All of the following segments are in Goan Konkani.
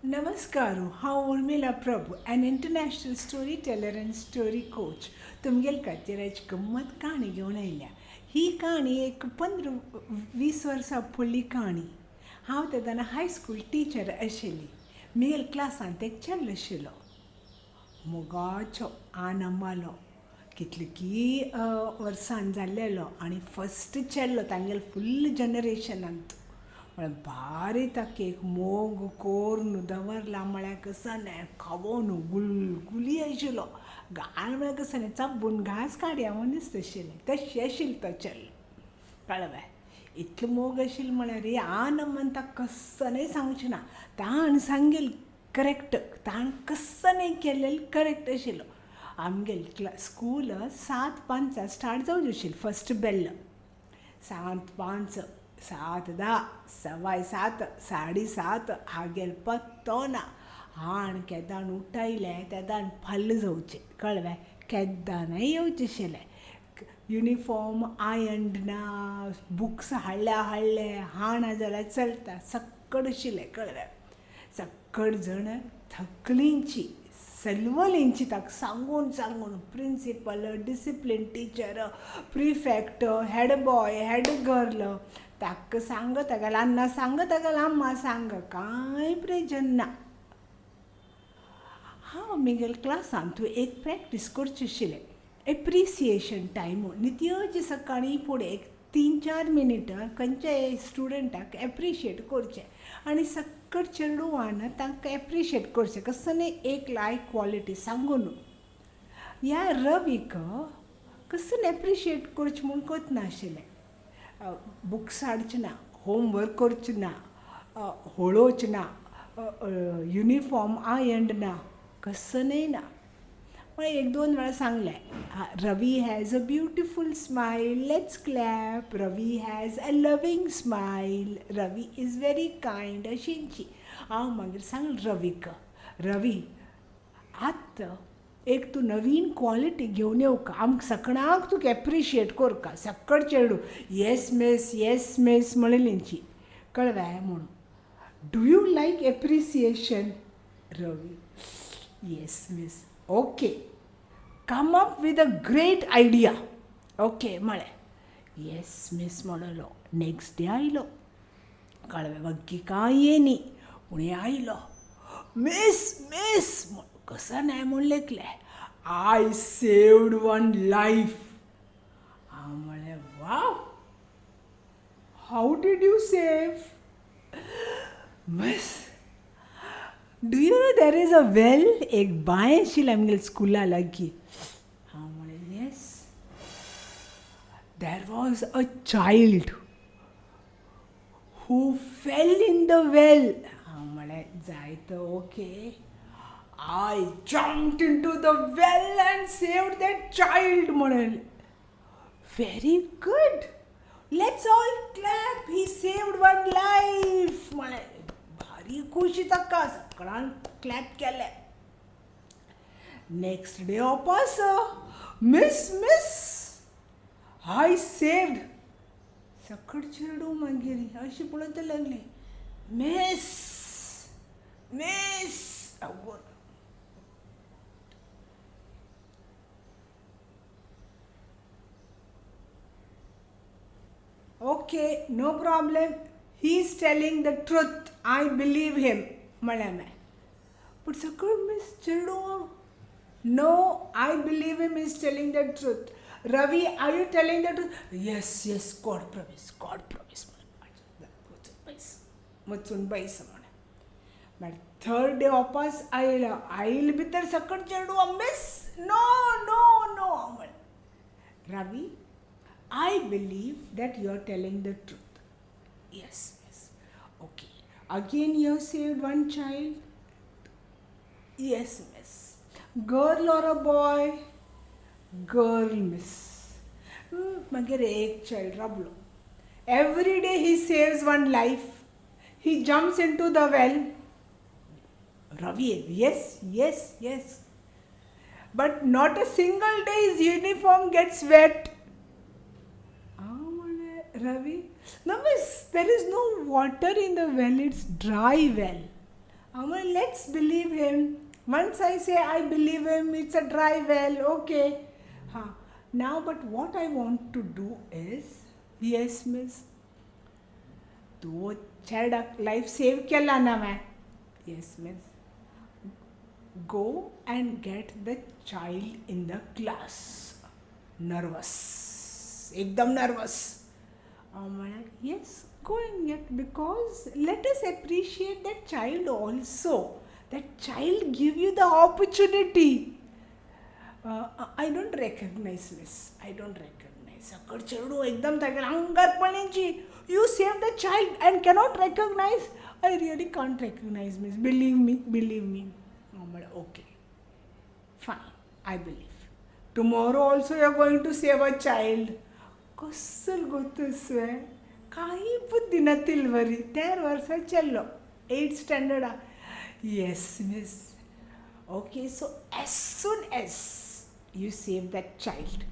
नमस्कार, हांव Urmila Prabhu, an international story teller and story coach. तुमगेले खातीर आयज गम्मत काणी घेवन आयल्या. ही काणी एक 15-20 वर्सां पडली काणी. हांव तेन्ना हायस्कूल टिचर आशिल्ली. म्हगेल्या क्लासांत एक चेडो आशिल्लो, मोगाचो आनमालो, कितली वर्सान जाल्लेलो आनी फस्ट चेडलो तांगेले फुल्ल जनरेशनांत. म्हळ्यार भारी ताका एक मोग कोरून दवरला म्हळ्यार कसो न्हय, खावोन गुलगुली आशिल्लो. घाल म्हळ्यार कसो न्हय, चाबून घांस काडया म्हूण दिसता आशिल्लें, तशें आशिल्लें तो चेडो. कळ्ळें? इतलो मोग आशिल्लो म्हळ्यार आन ताका कसो न्हय सांगचें ना. ताण सांगेल करेक्ट, ताण कसो न्हय केलेलें करेक्ट आशिल्लो. आमगेले स्कूल 7:05 स्टार्ट जावचें आशिल्लें, फस्ट बेल. 7:05, 7:10, 7:15, 7:15 हागेल पत्तो ना. हाण केदान उठायलें तेदान फाल्ल जावचें. कळ्ळें? केदानय येवचें आशिल्लें. युनिफॉर्म आयंड ना, बुक्स हाडल्या हाडले, हाण जाल्यार चलता, सक्कड आशिल्लें. कळ्ळें? सक्कड जण थकलींची सलवलींची ताका सांगून सांगून, principal, discipline teacher, prefect, head boy, head girl, ताका सांग, ताका अण्णा सांग, ताका अम्मा सांग, कांय प्रयोजन ना. हांव म्हगेल्या क्लासांत तूं एक प्रॅक्टीस करची आशिल्लें, एप्रिसिएशन टायम. नित्याचे सकाळीं फुडें एक 3-4 मिनटां खंयच्याय स्टुडंटाक एप्रिशिएट करचें आनी सक्कड चेडवान तांकां एप्रिशिएट करचें, कसो न्हय एक लायक क्वॉलिटी सांगून. ह्या रवीक कसो एप्रिशिएट करचें म्हूण कळनाशिल्लें. बुक्स हाडचें ना, होमवर्क करचें ना, होळोवचें ना, युनिफॉर्म आयंड ना, कसो न्हय ना. मागीर 1-2 वेळा सांगलें, Ravi has a beautiful smile, let's clap, Ravi has a loving smile, Ravi is very kind, अशींची. हांव मागीर सांगलें रवीक, रवी आतां एक तूं नवीन क्वॉलिटी घेवन येवका, आमकां सगळ्यांक तुका एप्रिशिएट करका. सक्कड चेडूं येस मिस, येस मिस म्हणलेंची. कळ्ळें म्हणून. Do you like appreciation? Ravi, yes miss. Okay, come up with a great idea. Okay म्हळें. येस मिस म्हणलो. नेक्स्ट डे आयलो. कळ्ळें? वग्गी कांय येनी पूण आयलो. मिस मिस कसो न्हय म्हूण लेखलें, I saved one life. हांव म्हळें, wow, how did you save? Miss, do you know there is a well, एक बांय आशिल्ली आमगेल्या स्कुला लागीं. हांव म्हळें yes. There was a child who fell in the well. हांव म्हळें जायत, okay. I jumped into the well and saved that child म्हणलें. Very good, let's all clap, he saved one life म्हळें. भारी खुशी ताका, सगळ्यान क्लॅप केलें. नेक्स्ट डे वापस, मिस मिस I saved. सकट चेडूं मागीर अशी पळोवंक लागली, miss miss. Okay, no problem, he is telling the truth, I believe him म्हळ्ळें हांवें. पूण सकळ मिस चेडूं, no, I believe him, is telling the truth. Ravi, are you telling the truth? Yes yes, God promise, God promise. वचून बैस, वचून बैस म्हणें. मागीर थर्ड डे वापस आयलो. आयल भितर सकळ चेडूं, मिस नो नो नो म्हळें. Ravi, I believe that you are telling the truth. Yes miss. Okay, again you have saved one child? Yes miss. Girl or a boy? Girl miss. मागीर एक child राबलो. Every day he saves one life, he jumps into the well. Ravi, yes yes yes, but not a single day his uniform gets wet. Ravi, no miss, there is no water in the well, it's dry well. हांव म्हणलें let's believe him. Once I say I believe him, it's a dry well, okay. हां, now but what I want to do is, yes miss, तूं चेरडाक लायफ सेव केला ना हांवें. Yes miss, go and get the child in the class. Nervous, एकदम नर्वस. हांव म्हळ्यार yes, go and get, because let us appreciate that child also. That child give you the opportunity. I don't recognise miss, I don't recognise. सकट चेडूं एकदम तागेल्या आंगार पडली. You save the child and cannot recognise. I really can't recognise miss, believe me, believe me. हांव म्हळें okay fine, I believe. Tomorrow also you are going to save a child. कसल गो तसवें कांय बुद्दी नातिल्ले वरी. त्या वर्सा चेल्लो 8th स्टँडर्डा. Yes miss. Okay, so as soon as you save that child,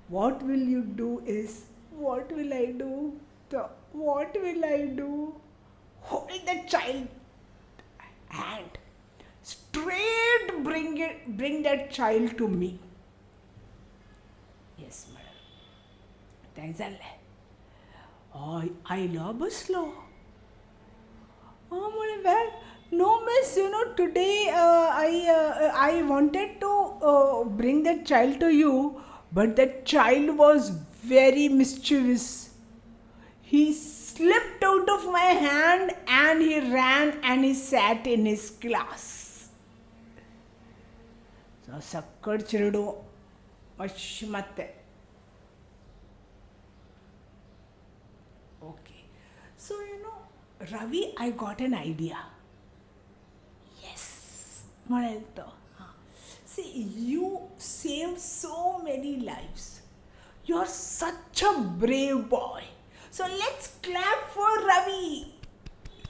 what will you do is, what will I do? What will I do? Hold the child hand, straight bring that child to me. Yes madam. तें जालें. हय आयलो बसलो. हांव म्हणलें well, no miss, you know today I wanted to bring that child to you, but that child was very mischievous. He slipped out of my hand and he ran and he sat in his class. So सक्कड चेडूं अशें मात्तें. Okay, so you know Ravi, I got an idea. Yes म्हणेल तो. See, you saved so many lives. You are such a brave boy. So let's clap for Ravi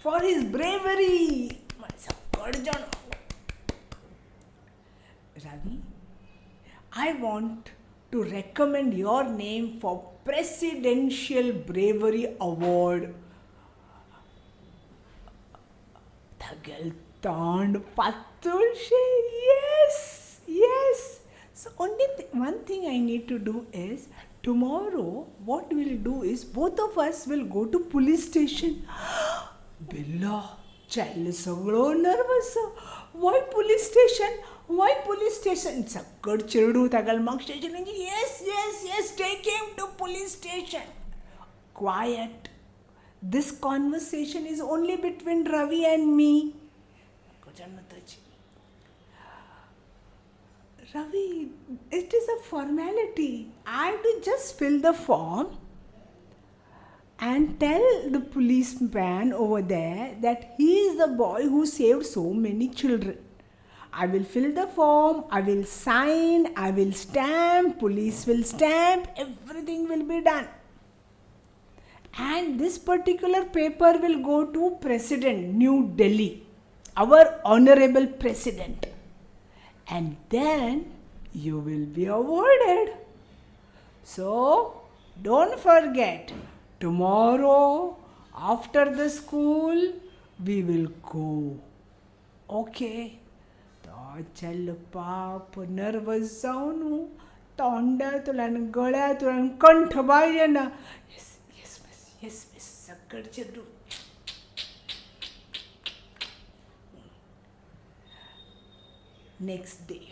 for his bravery. Ravi, I want to recommend your name for Presidential Bravery Award. तागेलें तोंड पातळशें. Yes, yes. So only one thing I need to do is, tomorrow what we'll do is, both of us will go to police station. Billa, चेल्लो सगळो nervous. Why police station? Why police station? सक्कड चेडूं तागेलें मागशें. Yes, yes, yes, take him to police station. Quiet. This conversation is only between Ravi and me. Ravi, it is a formality. I have to just fill the form and tell the policeman over there that he is the boy who saved so many children. I will fill the form, I will sign, I will stamp, police will stamp, everything will be done. And this particular paper will go to President, New Delhi, our honorable president. And then you will be awarded. So don't forget, tomorrow after the school we will go. Okay. तो चेल्लो पाप नर्वस जावन तोंडांतल्यान गळ्यांतल्यान कंठ भायर येना. Yes, yes miss, yes miss. सक्कड चेडूं. Next day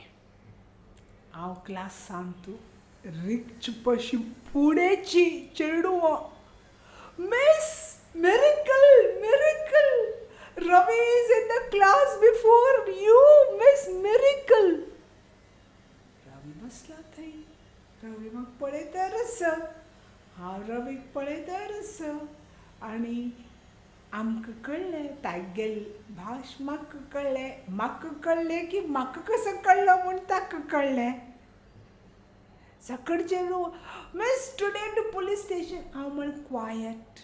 हांव क्लासांतू रिक्च पशी फुडेंची चेडूं. Miss, miracle, miracle, Ravi is in the class before you, miss, miracle. Ravi बसला थंय. रवी म्हाका पळयतर आसा, हांव रवीक पळयतर आसा. आनी आमकां कळ्ळें तागेलें भाश म्हाका कळ्ळें, म्हाका कळ्ळें की म्हाका कसो कळ्ळो म्हूण ताका कळ्ळें. सकड चेडूं, miss today to police station. हांव म्हण quiet,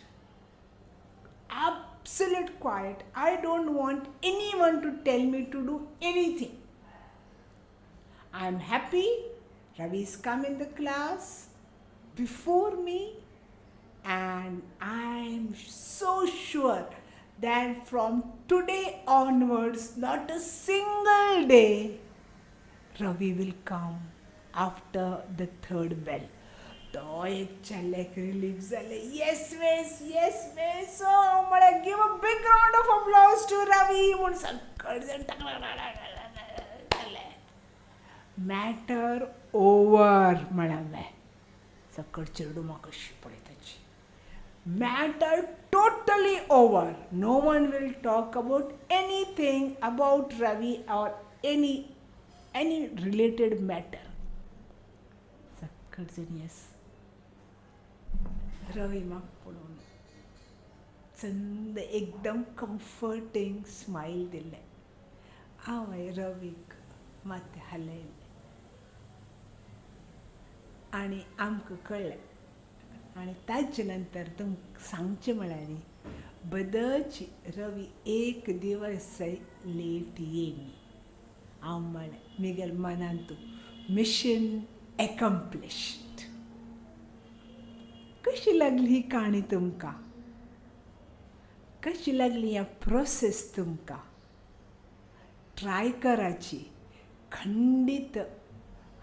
absolute quiet. I don't want anyone to tell me to do anything. I am happy Ravi is come in the class before me, and I am so sure Then from today onwards not a single day Ravi will come after the third bell. तो एक चेल्याक रिलीफ जालें. येस मिस, येस मिस. म्हळ्यार give a big round of applause to Ravi म्हूण सगळे जाण जालें. मॅटर ओवर म्हळ्यार हांवें. सकट चेडूं म्हाका कशी पळयताची. Matter totally over. No one will talk about anything about Ravi or any related matter. सकट जाण येस. रवी म्हाका पळोवन चंद एकदम कम्फर्टींग स्मायल दिलें. हांवें रवीक माथें हालयलें आनी आमकां कळ्ळें. आनी ताजे नंतर तुमकां सांगचें म्हळ्यार बदच रवी एक दिवस लेट येयनी. हांव म्हळें म्हगेल्या मनांतू मिशन एकम्प्लिश्ड. कशी लागली ही काणी तुमकां? कशी लागली ह्या प्रोसेस तुमकां? ट्राय कराची. खंडीत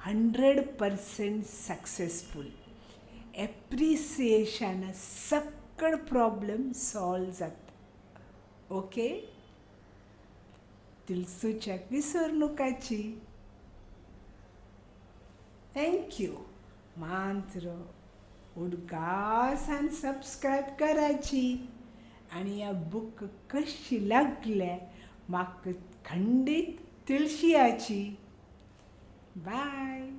100% सक्सेसफूल. एप्रिसिएशन सगळे प्रॉब्लम सॉल्व जाता. ओके, तिळसूच्याक विसर नकाची. Thank you. मात्र उडगासान सबस्क्रायब कराची आनी ह्या बूक कशी लागले म्हाका खंडीत तिळशियाची. बाय.